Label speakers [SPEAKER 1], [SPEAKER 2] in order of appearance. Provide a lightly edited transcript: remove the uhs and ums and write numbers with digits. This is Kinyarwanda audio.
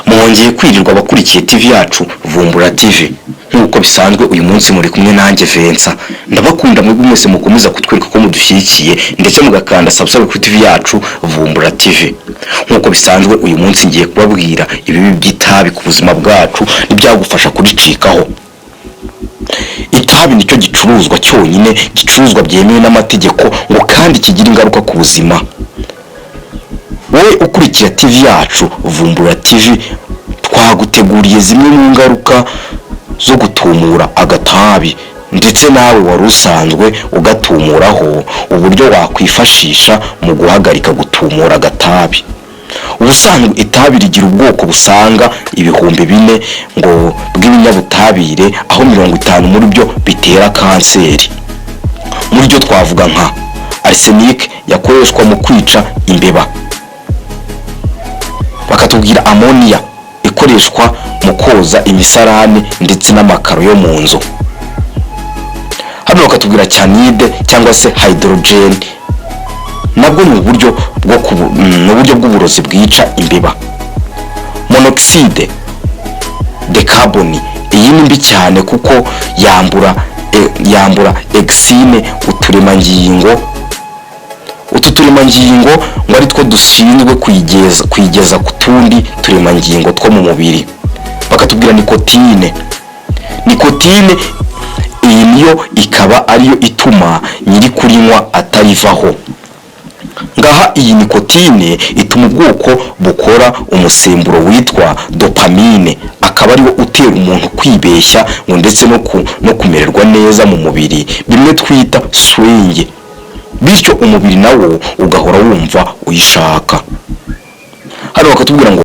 [SPEAKER 1] Mwongeye kwirirwa abakurikiye TV yacu Vumbura TV. Nk'uko bisanzwe, uyu munsi muri kumwe nanjye Vincent. Ndabakunda mwebwe mwese mukomeza kutwereka ko mudushyigikiye, ndetse mugakanda subscribe kuri TV yacu Vumbura TV. Nk'uko bisanzwe, uyu munsi ngiye kubabwira ibibi by'itabi ku buzima bwacu n'ibyagufasha kuricikaho. Itabi nicyo gicuruzwa cyonyine gicuruzwa byemewe n'amategeko ngo kandi kigira ingaruka ku buzima. Wowe ukurikira TV yacu Vumbura TV, twaguteguriye zimwe mu ngaruka zo gutumura agatabi, ndetse nawe wari usanzwe ugatumuraho, uburyo wakwifashisha mu guhagarika gutumura agatabi. Ubusanzwe itabi rigira ubwoko busaga 4000 ngo bw'ibinyabutabire, aho 50 muri byo bitera kanseri. Muri byo twavuga nka arsenic yakoreshwa mu kwica imbeba, bakatubwira ammonia ikoreshwa mu koza imisarane ndetse n'amakaro yo mu nzu, hano bakatubwira cyanide cyangwa se hydrogen, nabwo ni uburyo bw'uburozi bwica imbeba, monoxyde de carbone, iyi ni mbi cyane kuko yambura oxygène uturemangingo. Utu turemangingo ngo ari two dushinzwe kuyigeza ku tundi turemangingo two mu mubiri. Bakatubwira nicotine. Nicotine iyi niyo ikaba ariyo ituma nyiri kurinywa atarivaho. Ngaha iyi nicotine ituma ubwoko bukora umusemburo witwa dopamine, akaba ariwo utera umuntu kwibeshya ngo ndetse no kumererwa neza mu mubiri, bimwe twita swing, bityo umubiri nawo ugahora wumva uyishaka. Hano bakatubwira ngo